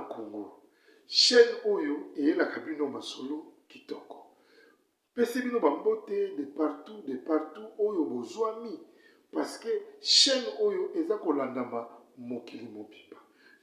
Mwana Congo, chaîne oyo eyelaka bino masolo kitoko. Pesi bino ba mbote de partout, de partout oyo bozwami parce que chaîne oyo eza kolandama mokili mobimba.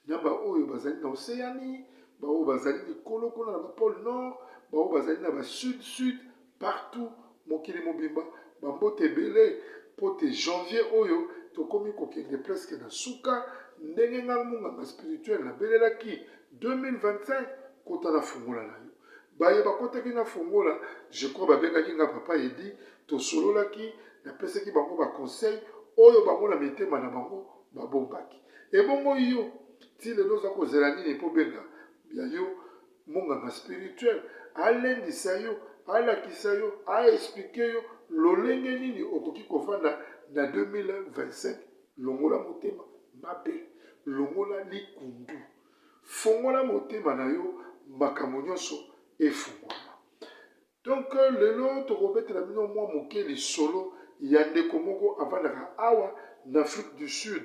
Na ba oyo bazali na Oceanie, ba oyo bazali likolo kuna na ba pole nord, ba oyo bazali na ba sud sud, partout mokili mobimba ba mbote ebele mpo te janvier oyo tokomi kokende presque na suka ndenge nga munganga spirituel nabelelaki 2025 kota na fungola na yo baye bakotaki na fungola je crois babengaki nga papa Edi tosololaki napesaki bango ba conseil oyo bango na mitema na bango babombaki ebongo yo ti lelo oza kozela nini mpo benga ya yo Monganga spirituel alendisa yo, alakisa yo, a expliquer yo lolenge nini okoki kofanda na 2025. Longola motema mabe, longola likundu, fongola motema na yo, makambo nyonso efungwama. Donc lelo tokobetela bino mwa moke lisolo ya ndeko moko avandaka awa na Afrique du Sud.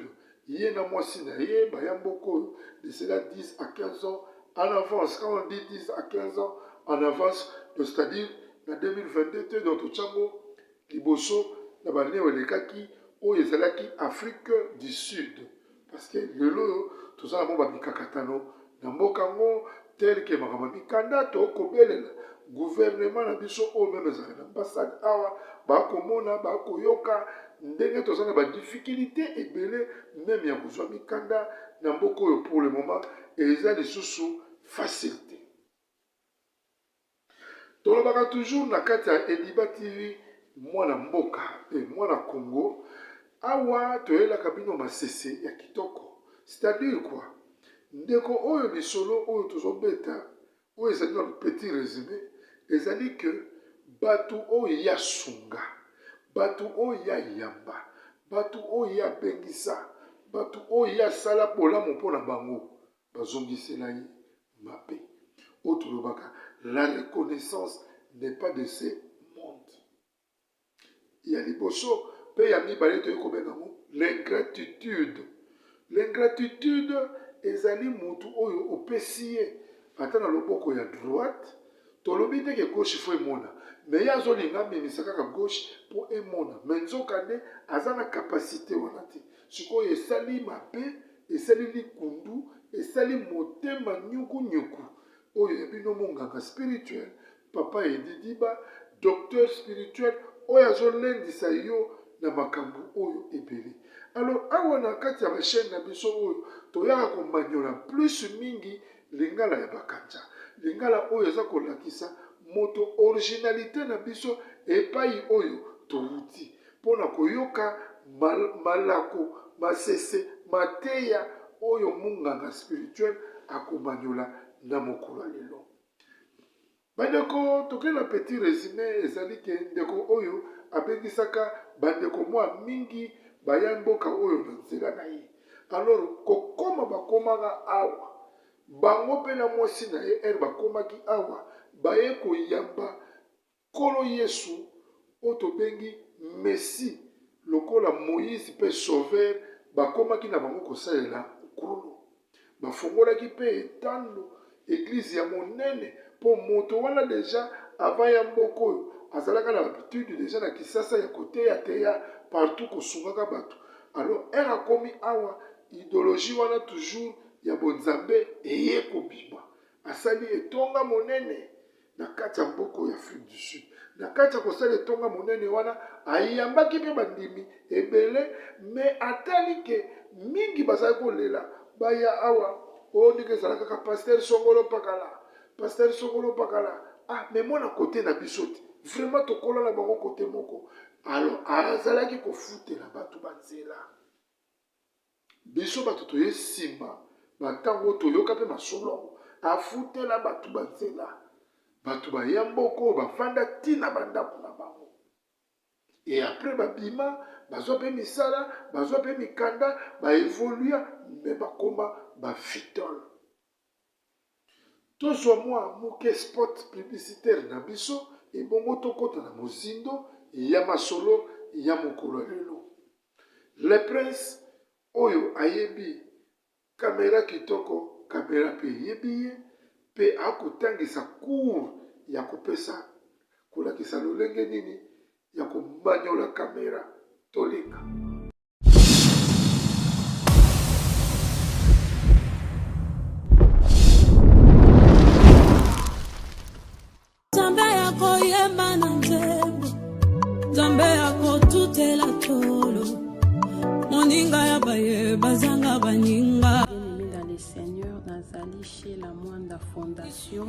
Ye na mwasi na ye baya mboka oyo de cela 10 à 15 ans en avance. Quand on dit 10 à 15 ans en avance, c'est-à-dire na 2022 te, donc totyango liboso na bane oyo elekaki oyo ezalaki Afrique du Sud. Parce que lelo oyo toza na mwa bamikakatano na mboka yango tel que makambo ya mikanda tokobelela gouvernement na biso oyo meme ezalaka na ambassade awa bakomona bakoyoka ndenge toza na badifficulté ebele meme ya kozwa mikanda na mboka oyo pour le moment eza lisusu facile te. Tolobaka toujours na kati ya Ediba TV mwana mboka pe mwana Congo awa toyelaka bino masese ya kitoko c'est-à-dire quoi ndeko oyo lisolo oyo tozobeta oyo ezali na petit résumé ezali que bato oyo ya sunga bato oyo ya yamba bato oyo ya bengisa bato oyo ya sala bolamu mpo na bango bazongisela ye mabe. Oyo tolobaka la reconnaissance n'est pas de ce monde. Ya liboso mpe ya mibale toyei kobenga yango l'ingratitude. L'ingratitude ezali mutu oyo opesi ye ata na loboko ya droite, tolobi te ke gauche fo emona, me ye azolinga amemisa kaka gauche mpo emona, me nzoka nde aza na kapasite wana te. Sikoyo esali mabe, esali likundu, esali motema nyukunyuku. Oyo ya bino monganga spirituel, papa Edi Diba, docteur spirituel oyo azolendisa yo na makambo oyo ebele. Alors awa na kati ya ba chaîne na biso oyo toyaka komanyola plus mingi lingala ya bakanja, lingala oyo eza kolakisa moto originalité na biso epai oyo towuti. mpo na koyoka malako, masese, mateya oyo munganga spirituel akomanyola na mokolo ya lelo. Bandeko, tokei na petit resume ezali ke ndeko oyo abengisaka bandeko mwa mingi baya mboka oyo na nzela na ye. Alors kokoma bakomaka awa bango mpe na mwasi na ye ere bakomaki awa baye koyamba Nkolo Yesu, oyo tobengi Messie, lokola Moïse mpe Sauveur bakomaki na bango kosalela Nkolo. Bafongolaki mpe etando, eglise, ya monene mpo moto wana dejà avant ya mboka oyo azalaka na habitude dejà na Kisasa ya koteya teya partout kosungaka bato. Alors heure akomi awa ideologie wana toujours ya bonzambe eye kobima. Asali etonga monene na kati ya mboka oyo Afrique du Sud. Na kati ya kosala etonga monene wana, ayambaki mpe bandimi ebele, me atali ke mingi bazali kolela baya awa oyo ndenge ezala kaka pasteur songolo pakala, pasteur songolo pakala. Ah, me mwana kote na biso te, vraiment tokola na bango kote moko. Alors azalaki kofutela bato banzela. Biso bato toye nsima bantango oyo toyoka mpe masolo yango, afutela bato banzela, bato baya mboka oyo bafanda ntina bandako na bango, e apres babima, bazwa mpe misala, bazwa mpe mikanda, baevolua, me bakoma bafitole. Tozwa mwa muke spot publicitaire na biso ebongo tokota na mozindo ya masolo ya mokolo ya lelo. Le Prince oyo ayebi camera kitoko. Kamera mpe eyebi ye mpe akotangisa cours ya kopesa kolakisa lolenge nini ya komanyola kamera. Toleka. Nzambe ya koyemba na nzembo, Nzambe ya kotutela tolo, moninga ya baye bazanga baninga. Bien-aimé dans le Seigneur, nazali chez la Mwanda Fondation.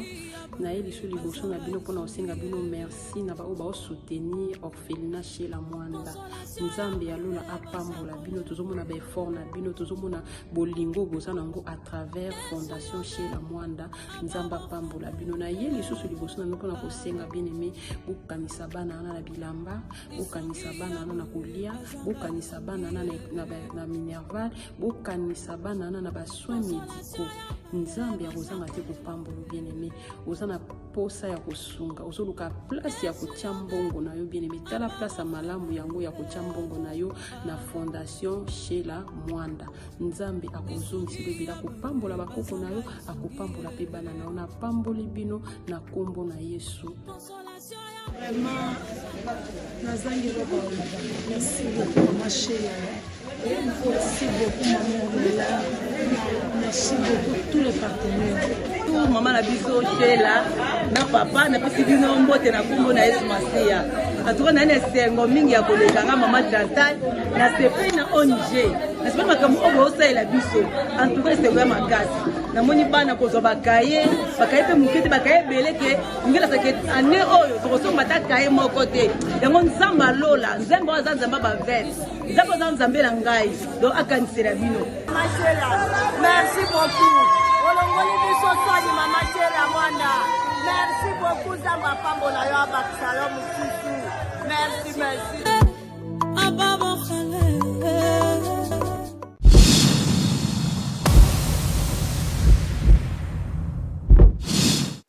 Naye lisu liboso na bino mpona kosenga bino merci na baoyo baosoutenir orphelinat chez la Mwanda. Nzambe ya lola apambola bino, tozomona ba effort na bino, tozomona bolingo boza nango à travers Fondation chez la Mwanda. Nzambe apambola bino. Na ye lisusu liboso na bino mpona kosenga bien aimé, bokanisa bana wana na bilamba, bokanisa bana wana na kolia, bokanisa bana wana na minerval, bokanisa bana wana na ba soins médicaux. Nzambe akozanga te kopambola bien aimé. Oza na posa ya kosunga, ozoluka place ya kotia mbongo na yo bien aimé, tala place ya malamu yango ya kotia mbongo na yo na Fondation Sheila Mwanda. Nzambe akozongisa ebele, akopambola bakoko na yo, akopambola pe bana na yo. Napamboli bino na kombo na Yesu. Vraiment, nazangi eloko ya koloba. Merci beaucoup mama Sheila. Merci beaucoup maman Ornella. Merci beaucoup tous les partenaires. Tout mama na biso Sheila na papa napesi bino mbote na kombo na Yesu Masiya. En tout cas naye na esengo mingi ya koleka nga mama Chantal na sepeli na ONG. Na sepeli makambo oyo bozosalela biso. En tout cas esengo ya makasi. Namoni bana kozwa bakaye, bakaye mpe moke te, bakaye ebele ke ngelasa ke année oyo tokosomba ata kaye moko te. Yango Nzambe alola, Nzambe oyo aza Nzambe ya bavete. Nzambe aza Nzambe na ngai, donc akanisela bino. Mama Sheila, merci beaucoup. Olongoli biso soni Mama Sheila Mwanda. Merci beaucoup, Nzambe apambola yo, abakisa yo mosusu. Merci, merci.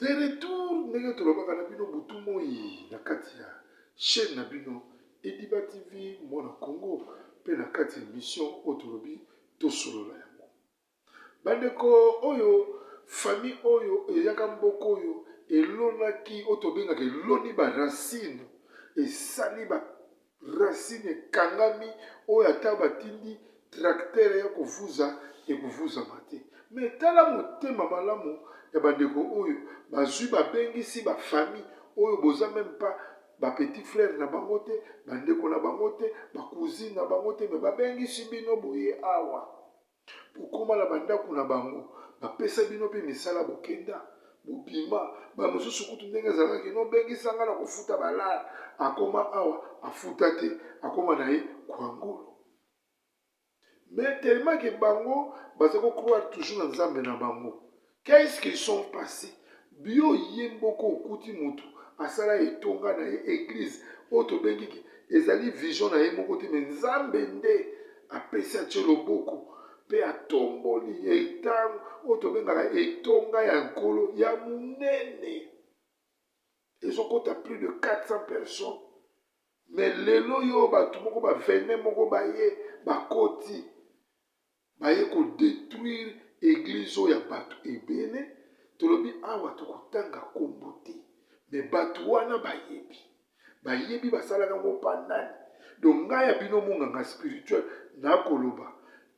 De retour ndenge tolobaka na bino butu moi na kati ya chaîne na bino Ediba TV mwana Congo pe na kati ya emission oyo tolobi tosolola yango. Bandeko oyo famille oyo eyaka mboka oyo elonaki oyo tobengaka eloni ba racine esali ba racine ekangami oyo ata batindi tracteur ya kovuza ekovuzama te. Mais tala motema malamu ya bandeko oyo bazwi babengisi ba famille oyo boza meme pas ba petit frère na bango te, ba ndeko na bango te, ba cousine na bango te, mais babengisi bino boye awa bokoma na bandako na bango, bapesa bino pe misala, bokenda bobima. Ba mosusu kutu ndenge ezalaka ke no bengisa nga na kofuta balare, akoma awa afuta te, akoma na ye kwangolo. Mais tellement que bango baza ko croire toujours na Nzambe na bango. Qu'est-ce qu'ils sont passés? Bio ye mboko okuti mutu asala etonga na ye eglise oyo tobengi ke ezali vision na ye moko te mais Nzambe nde apesi atie loboko pe atomboli etango oyo tobengaka etonga ya Nkolo ya munene ezokota plus de 400 personnes. Mais lelo yo batu moko ba venin moko baye bakoti baye ko detruire eglise oyo ya batu ebele tolobi awa tokotanga kombo te mais batu wana bayebi bayebi basalaka ngo pa nani donc ngai ya bino monganga spirituel nakoloba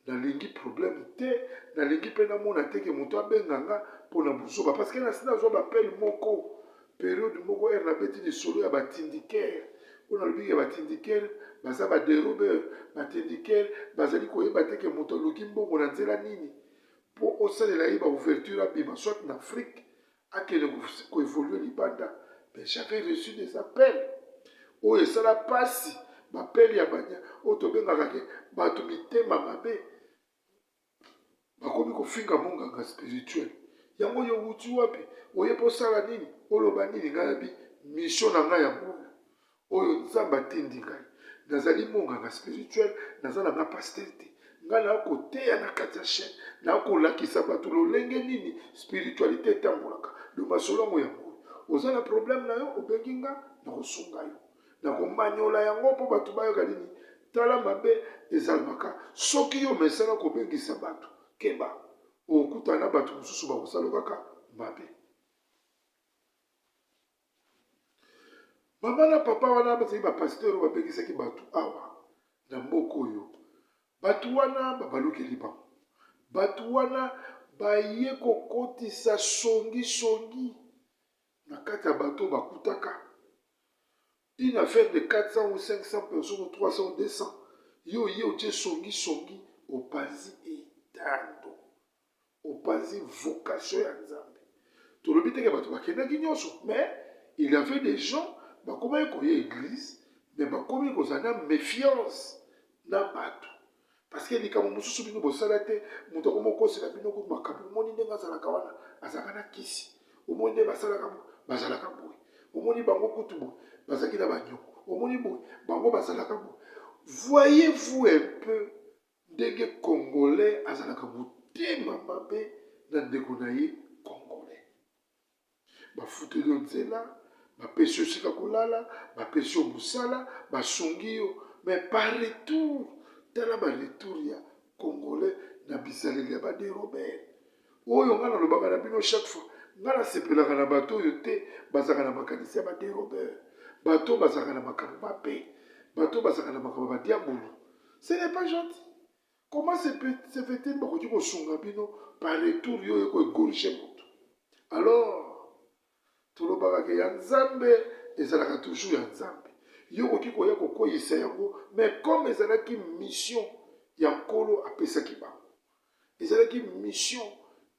nalingi problème te nalingi mpe namona te ke moto abenga nga mpo na buzoba parce que nasi nazwa bapele moko periode moko ere nabeti lisolo ya batindikere oyo nalobi ke batindikere baza baderobeur batindikere bazali koyeba te ke moto aluki mbongo na nzela nini mpo osalela ye baouverture abima soit na afrique akende koevolue libanda. Mais j'avais reçu des appels oyo esala pasi, bapele ya banya oyo tobengaka ke bato mitema mabe bakomi kofinga monganga spirituel. Yango yo wuti wapi? Oye mpo osala nini? Oloba nini? Ngai nabi mission na ngai yango oyo oyo Nzambe atindi ngai. Nazali monganga spirituel, naza na nga pasteur te. Ngai na koteya na kati ya chaîne, na kolakisa bato lolenge nini spiritualité etambolaka. Donc masolo yango yango. Oza na problème na yo, obengi nga, nakosunga yo. Nakomanyola yango mpo bato bayoka nini. Tala mabe ezalamaka soki yo mesana kobengisa bato. Keba. Okokutana na bato mosusu bakosala kaka mabe. Mama na papa wana bazali ba pasteur oyo babengisaki bato awa na mboka oyo. Bato wana babalukeli bango. Bato wana baye kokotisa songi songi na kati ya bato oyo bakutaka. Une affaire de 400 ou 500 personnes ou 300 ou 200, yo oye otie songi songi, opanzi etando. Opanzi vocation ya Nzambe. Tolobi te ke bato bakendaki nyonso, mais il y avait des gens bakomaki koya eglise, mais bakomi kozala na méfiance na bato. Parce que likambo mosusu bino bosala te, moto akoma okosela bino kutu makambo. Omoni ndenge azalaka wana, azalaka na kisi. Omoni nde basalaka boye, bazalaka boye. Omoni bango kutu boye, bazalaki na banyongo. Omoni boye, bango bazalaka boye. Voyez-vous un peu ndenge Congolais azalaka motema mabe na ndeko na ye Congolais. Bafuteli yo nzela, bapesi yo esika kolala, bapesi yo mosala, basungi yo, mais par retour, tala ba retour ya Congolais na bizaleli ya ba derobere. Oyo nga nalobaka na bino chaque fois, nga nasepelaka na bato oyo te bazalaka na makanisi ya ba derobere, bato oyo bazalaka na makambo mabe, bato oyo bazalaka na makambo ya ba diabulu. Ce n'est pas gentil. Comment se fait-il bakoki kosunga bino par retour yo oye ko égorger moto? Alors tolobaka ke ya Nzambe ezalaka toujours ya Nzambe. Yo okoki koya kokweyisa yango, mais comme ezalaki mission ya Nkolo apesaki bango, ezalaki mission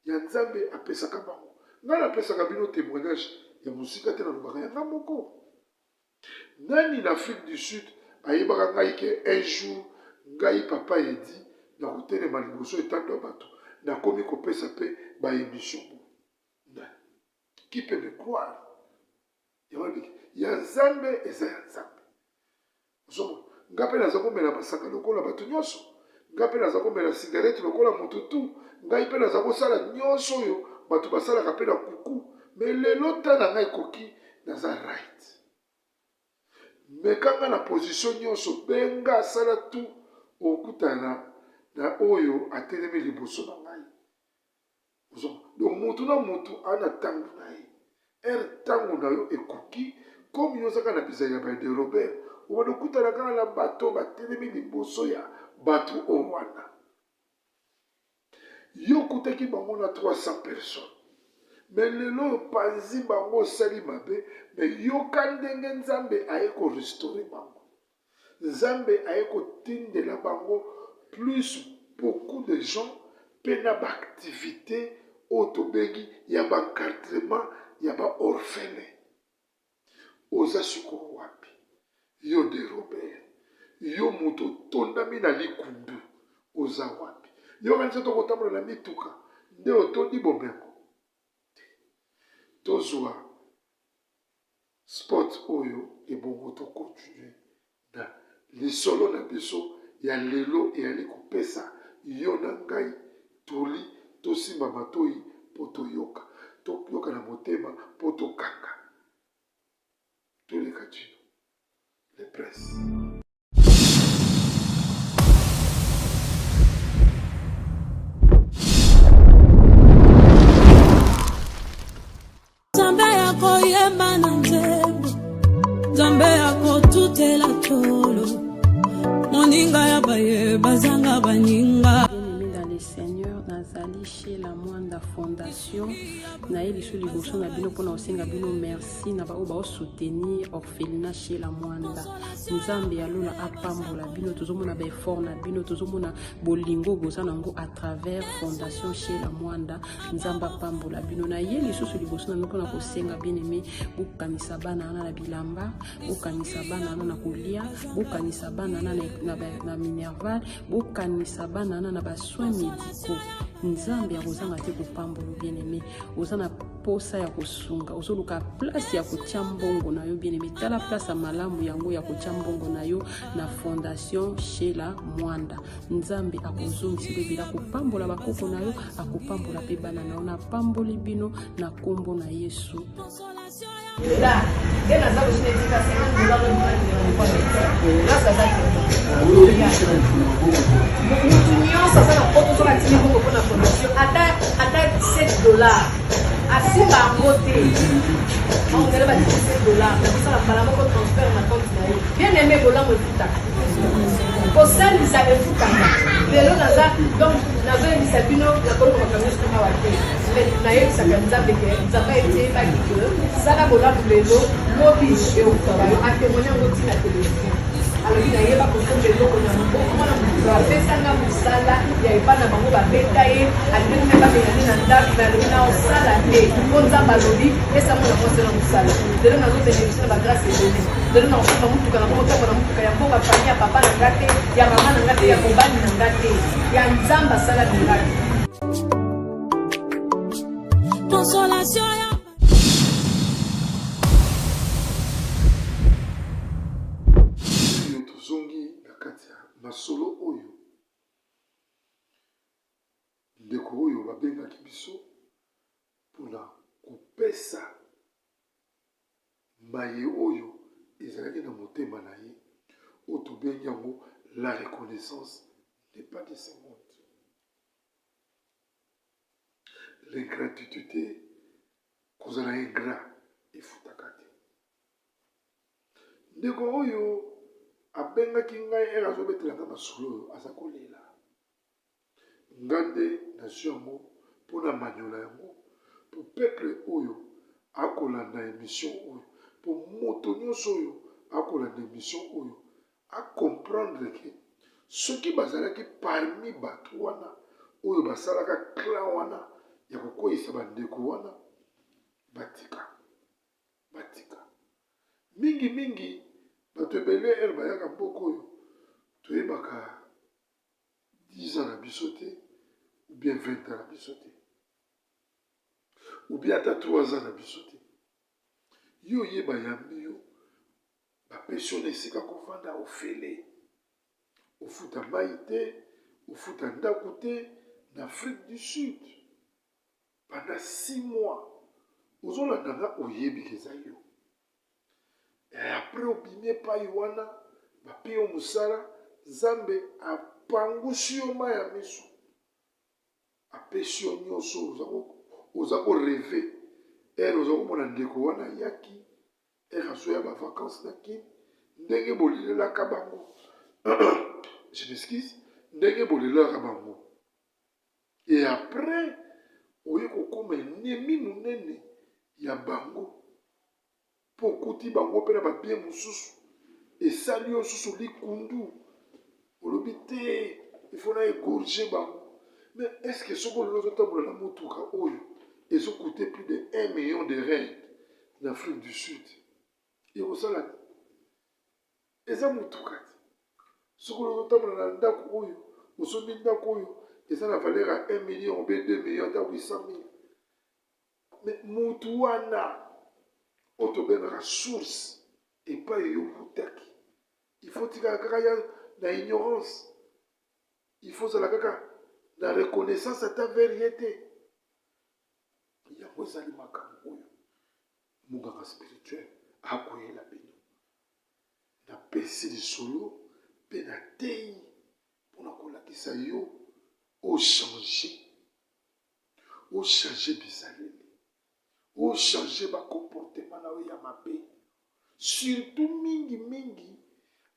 ya Nzambe apesaka bango. Ngai napesaka bino témoignage ya mosika te, nalobaka ya ngai moko. Nani na Afrique du Sud ayebaka ngai ke un jour ngai papa Eddy nakotelema liboso etando ya bato nakomi kopesa pe ba emission boye? Nani? Qui peut me croire? Yango nalobi ya Nzambe eza ya Nzambe. Ozomona nga pe naza komela masanga lokola bato nyonso, nga pe naza komela cigarette lokola moto tout, ngai pe naza kosala nyonso oyo bato basalaka pe na kuku, mais lelo temps na ngai ekoki, naza right. Meka nga na position nyonso, benga sala tout, okutana na oyo atelemi liboso na ngai. Donc mutu na mutu a na tango na ye. Heure tango na yo ekoki, comme yo ozaka na bizali ya ba derobert, obanda okutana kaka na bato batelemi liboso ya bato oyo wana. Yo okutaki bango na 300 personnes. Mais lelo oyo panzi bango osali mabe, mais yoka ndenge Nzambe aye ko restaurer bango. Nzambe aye kotindela bango plus beaucoup de gens pe na ba activites oyo tobengi ya ba encadrement ya ba orphelins. Oza sikoyo wapi? Yo de Robert, yo moto otondami na likundu, oza wapi? Yo okanisi tokotambola na mituka nde otondi bomengo? Te. Tozwa Spot oyo ebongo to continuer na lisolo na biso ya lelo eyali kopesa yo na ngai toli tosimba matoyi po toyoka, toyoka na motema po tokanga. Toleka Djino le prince. Nzambe ya koyemba na nzembo, Nzambe ya kotutela tolo, moninga ya baye bazanga baninga. Bien-aimé dans le Seigneur, nazali chez la Mwanda Fondation. Naye lisu liboso na bino pona kosenga bino merci na baoyo bao soutenir orphelinat chez la Mwanda. Nzambe ya lola apambola bino, tozomona ba effort na bino, tozomona bolingo boza nango à travers Fondation chez la Mwanda. Nzambe apambola bino. Na ye lisusu liboso na bino mpona kosenga bien aimé, bokanisa bana wana na bilamba, bokanisa bana wana na kolia, bokanisa bana wana na minerval, bokanisa bana wana na ba soins médicaux. Nzambe akozanga te kopambola bien aimé. Oza na posa ya kosunga, ozoluka place ya kotia mbongo na yo bien aimé. Tala place ya malamu yango ya kotia mbongo na yo na Fondation Sheila Mwanda. Nzambe akozongisa ebele, akopambola bakoko na yo, akopambola pe bana na yo. Napamboli bino na kombo na Yesu. Mutu nyonso aza na poto soki atindi mbongo mpo na fondation ata ata 7 dollars asimba yango te ongele batindi 7 dollars nakosala mbala moko transfert na compte na ye. Bien aimé, bolamu efutaka, kosalisa efutaka. Lelo naza donc nazoyebisa bino, nakoloba makambo nyonso awa te, mais nayebisaka Nzambe ke Nzambe ayebaki ke sala bolamu lelo, lobi eokutaka yo. Atémoigne yango ntina televizio, alobi nayeba kosomba eloko na maboko mwana motu apesanga mosala ya epai na bango, babeta ye, alingaki mpe babengani na ndako, me alobi na osala te mpo Nzambe alobi pesa mwana mwasi na mosala. Lelo nazobénéficie na bagrâce ebele. Lelo na kosomba motuka na bongo, ntango na motuka ya mboka, famille ya papa na nga te, ya mama na nga te, ya mobali na nga te, ya Nzambe asala miracle. Consolation ya Oyo tozongi na kati ya masolo oyo ndeko oyo babengaki biso mpona kopesa maye oyo ezalaki na motema na ye, oyo tobengi yango la reconnaissance n'est pas de ce monde. L'ingratitude, kozala ingrat, efutaka te. Ndeko oyo abengaki ngai ere azobetela ngai masolo oyo, aza kolela. Nga nde nazwi yango mpo na manyola yango mpo peuple oyo akolanda emission oyo, mpo moto nyonso oyo akolanda emission oyo acomprendre ke soki bazalaki parmi bato wana oyo basalaka clan wana ya kokweyisa bandeko wana, batika, batika. Mingi mingi bato ebele ere bayaka mboka oyo, toyebaka 10 ans na biso te, ou bien 20 ans na biso te, ou bien ata 3 ans na biso te. Yo oyeba yambi yo, bapesi yo na esika kovanda ofele, ofuta mai te, ofuta ndako te na Afrique du Sud pendant 6 mois. Ozolanda nga, oyebi ke eza yo. Et après obimi epai wana, bape yo mosala, Nzambe apangusi yo mai ya miso, apesi yo nyonso oza koreve. Ere oza komona ndeko wana ayaki, ere azoya bavacance na Kini, ndenge bolelelaka bango, je m'excuse, ndenge bolelelaka bango, et après oye kokoma ennemi monene ya bango mpo okuti bango mpe na babien mosusu, esali yo susu likundu, olobi te ifo na égorge bango. Mais est ce que soki olelo ozotambola na motuka oyo ezocoûte plus de 1 million de rand na Afrique du Sud, ekosala nini? Eza motuka te. Soki ozotambola na ndako oyo osombi, ndako oyo eza na valeur ya 1 million obe 2 million, ata 800 mille, mais mutu wana oyo tobengaka source epai yo wutaki, il faut tikaka kaka ya na ignorance, il faut ozala kaka na reconnaissance ata vers ye te. Yango ezali makambo oyo monganga spirituel akoyela bino. Napesi lisolo mpe nateyi mpona kolakisa yo ochange, ochange bizaleli, ochange bacomportement na yo ya mabe, surtout mingi mingi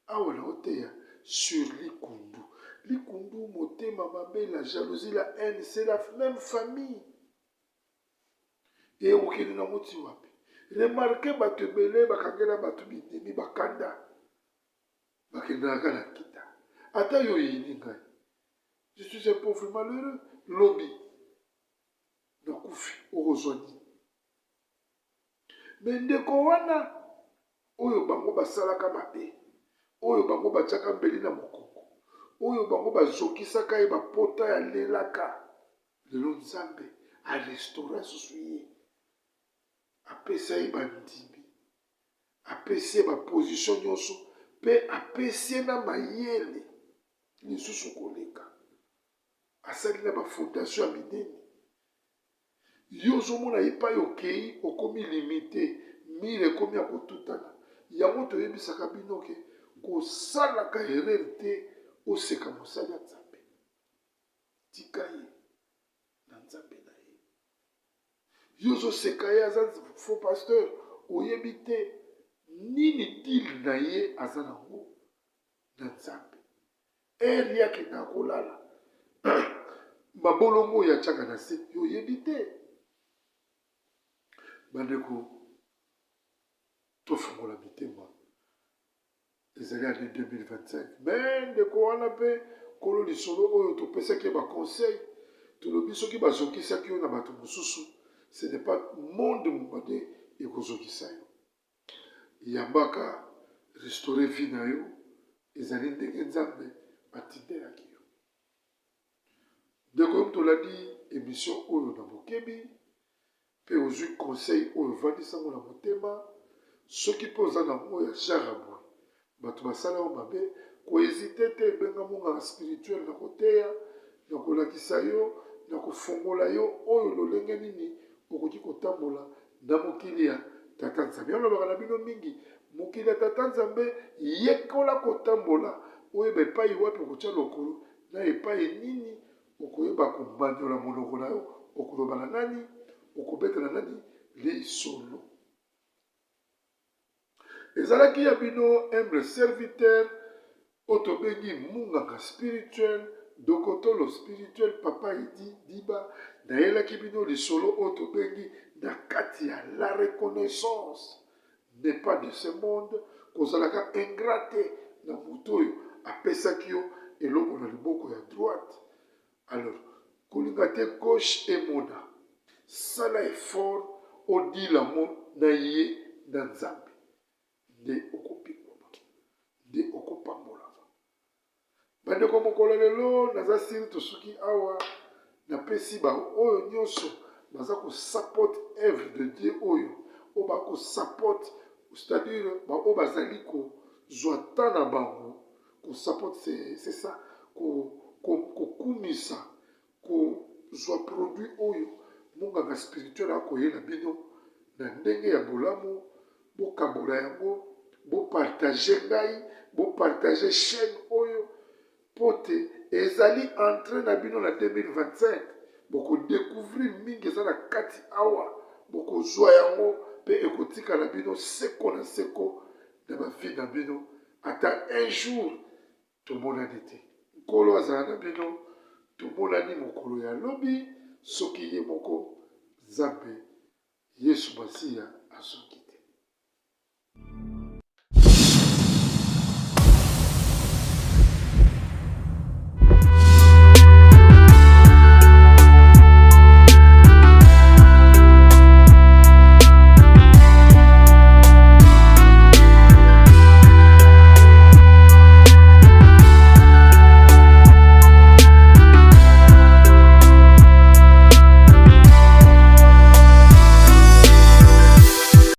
awa na oteya sur likundu. Likundu, motema mabe, la jalousie, la haine, c'est la même famille. Ekokende nango ti wapi? Remarke, bato ebele bakangela bato bindimi, bakanda, bakendaka na nkita. Ata yo oyini ngai, je suis un pauvre malheureux, lobi nakufi, okozwa nini? Me ndeko wana oyo bango basalaka mabe, oyo bango batiaka mbeli na mokongo, oyo bango bazokisaka ye bapota ya lelaka, lelo Nzambe arestaura susu ye, apesa ye bandimi, apesi ye baposition nyonso, mpe apesi ye na mayele lisusu koleka, asali na bafondation ya minene. Yo ozomona epai okei okomi limite, mire ekomi ya kotutana. Yango toyebisaka bino ke Kosalaka erreur te oseka mosali ya Nzambe. Tika ye na Nzambe na ye. Yo ozoseka ye aza faux pasteur, oyebi te nini deal na ye aza nango na Nzambe. Heure ye akendaka kolala mabolongo oyo atiaka na se yo oyebi te. Bandeko, tofungola mitema. Ezali annee 2025 mais ndeko wana mpe kolo lisolo oyo topesaki ye ba conseil, tolobi soki bazokisaki yo na bato mosusu, ce n'est pas monde mobimba nde ekozokisa yo. Yambaka restaurer vie na yo, ezali ndenge Nzambe atindelaki yo. Ndeko yo moto olandi emission oyo na bokebi mpe ozwi conseil oyo, ovandisi yango na motema. Soki mpe oza na yango ya genre ya boye, bato basala yo mabe, kohésite te, ebenga monganga spirituel na koteya, na kolakisa yo, na kofongola yo oyo lolenge nini okoki kotambola na mokili ya Tata Nzambe. Yango nalobaka na bino mingi, mokili ya Tata Nzambe, yekola kotambola, oyeba epai wapi okotya lokolo na epai nini okoyeba komanyola monoko na yo, okoloba na nani, okobeta na nani lisolo. Ezalaki ya bino humble serviteur oyo tobengi munganga spirituel, dokotolo spirituel, papa Edi Diba. Nayelaki bino lisolo oyo tobengi na kati ya la reconnaissance n'est pas de ce monde, kozalaka ingrat te na moto oyo apesaki yo eloko na liboko ya droite. Alors kolinga te gauche emona, sala effort odila ngo na ye na Nzambe nde okopingwama, nde okopambolama. Bandeko, mokolo lelo naza siri tosuki awa. Napesi ba oyo nyonso baza ko support œuvre de Dieu oyo, oyo ba ko support, c'est-à-dire ba oyo bazali kozwa temps na bango ko support, c'est ça, kokumisa, kozwa produit oyo monganga spirituel akoyela bino na ndenge ya bolamu. Bokabola yango, bopartage ngai, bopartage chaîne oyo, mpo te ezali entrée na bino na 2025. Bokodécouvrir mingi eza na kati awa, bokozwa yango mpe ekotikala bino seko na seko na bavie na bino. Ata un jour tomonani te, Nkolo azala na bino. Tomonani mokolo ya lobi, soki ye moko Nzambe Yesu Masiya azongi te.